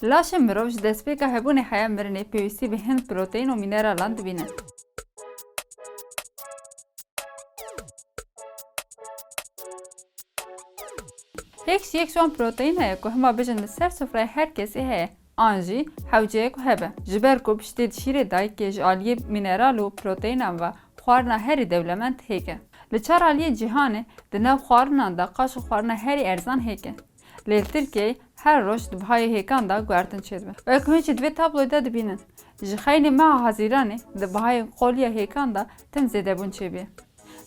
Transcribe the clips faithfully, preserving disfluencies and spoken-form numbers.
Laşê mirov ji destpêka hebûnê heya mirinê pêwîstî bi hin proteîn û mîneralan dibîne. Yek ji yek ji wan proteîn heye ku hema bêjin li ser sofrayê her kesê heye, an jî hewceyek hebe. Ji ber ku piştê di şîrê dayikê ji aliyê mîneral û proteînan ve xwarina herî dewlemend hêk e. Li çar aliyê cîhanê di nav xwarinan de qaşo xwarina herî erzan hêk e. Lê li Tirkiyeyê her roj di bihayê hêkan de guhertin çêdibe. Wek hûn jî di vê tabloyê de dibînin, ji xeynê meha Hezîranê di bihayê qoliya hêkan de tim zêdebûn çêbûye.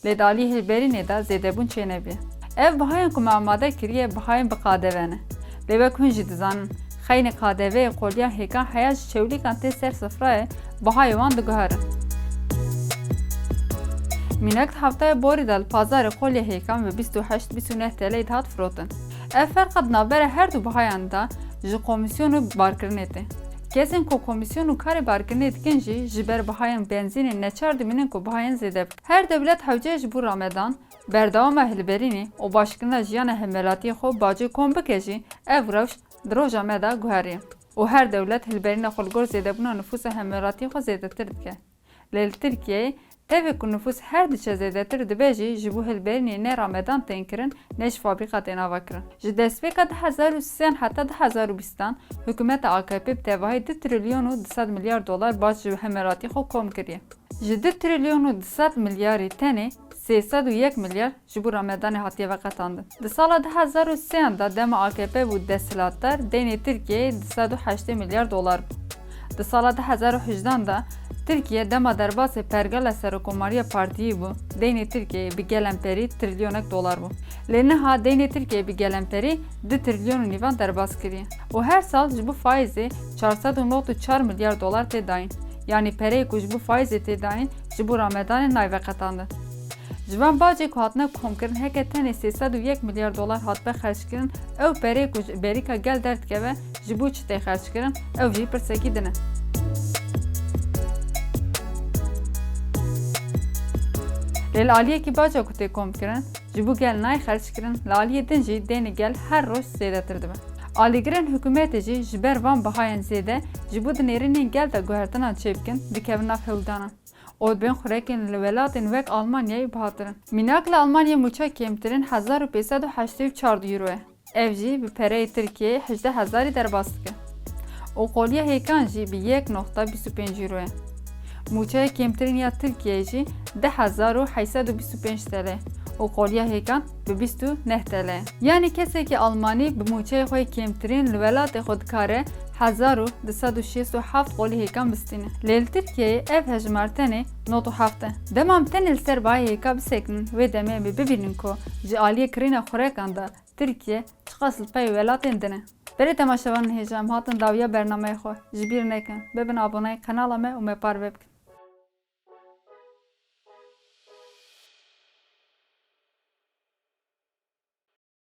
Lê di aliyê hilberînê de zêdebûn çênebûye. Ev bihayên ku me amade kiriye, bihayên bi K D V ne. Lê wek hûn jî dizanin, xeynê K D V'yê qoliya hêkan heya ji çewlîkan tê ser sifrayê, bihayê wan diguherin. Mînak di heftaya borî de li pazarê qoliya hêkan bi bîst û heşt bîst û neh T L'yê dihat firotin. Ev ferqa di navbera her du bihayan de ji komîsyon û barkirinê tê. Kesên ku komîsyon û karê barkirinê dikin jî ji ber bihayên benzînê neçar dimînin ku bihayên zêde bikin. Her dewlet hewce ji bo ramedan, berdewama hilberînê û başkirina jiyana hemwelatiyê xwe bacê kom bike jî ev rewş di roja me de guheriye. Û her dewlet hilberîna xwe li gor zêdebûna nifûsa hemwelatiyê xwe zêdetir dike. Lê li Tirkiyeyê tevê ku nifûs her diçe zêdetir dibe jî ji bo hilberînê ne ramedan tên kirin, ne jî fabrîka tên avakirin. Ji destpêka du hezar û sê heta du hezar û bîstan hikûmeta A K P bi tevahî du trilyon û du sed milyar dolar bac ji hemwelatî xwe kom kiriye. Ji du trilyon û du sed milyarî tenê sê sed û yek milyar ji bo ramedanê hatiye veqetandin. Di sala du hezar û sêyan de dema A K P bû desthilatdar, deynê Tirkiyeyê du sed û heştê milyar dolar bû. Di sala du hezar û hejdehan de Tirkiye dema derbasê pergala serokomariya partiyî bû, deynê Tirkiyeyê bi gelemperî trilyonek dolar bû. Lê niha deynê Tirkiyeyê bi gelemperî du trilyon û nîvan derbas kiriye. Û her sal ji bo faîzê çar sed û nod û çar milyar dolar tê dayîn. Yanî pereyê ku ji bo faîzê tê dayîn, ji bo ramedanê nayê veqetandin. Ji van bacê ku hatine komkirin heke tenê sê sed û yek milyar dolar hatibe xerckirin, ew perê ku ji berîka gel derdikeve ji bo çi tê xerckirin, ew jî pirsekî din e. Lê li aliyekî baca ku tê komkirin, ji bo gel nayê xerckirin, li aliyê din jî deynê gel her roj zêdetir dibe. Alîgirên hikûmetê jî ji ber van bihayên zêde ji bo di nêrînên gel de guhertinan çêbikin, dikevin nav hewldanan. Û dibên xurekên li welatên wek Almanyayê bihatirin. Mînak li Almanyayê mûça kêmtirin hezar û pênc sed û heştê û çar euro ye. Ev jî bi pereyê Tirkiyeyê hejdeh hezarî derbas dike. Û qoliya hêkan jî bi yek noqta bîst û pênc euro ye. Mûçeya kêmtirin ya Tirkiyeyê jî deh hezar û heşt sed û bîst û pênc T L ye. Û qoliya hêkan bi bîst û neh T L ye. Yanî kesekî Almanî bi mûçeyê xwe yê kêmtirîn li welatê xwe dikare hezar û du sed û şêst û heft qolî hêkan bistîne. Lê li Tirkiyeyê ev hejmar tenê nod û heft e. Dema em tenê li ser bihayê hêka bisekinin, wê demê em ê bibînin ku ji aliyê kirîna xurekan de Tirkiye çiqas li pey welatên din e. Berê temaşevanên hêja, em hatin dawiya bernameyê xwe. Ji bîr nekin, bibin aboneyê kanala me û me parve bikin.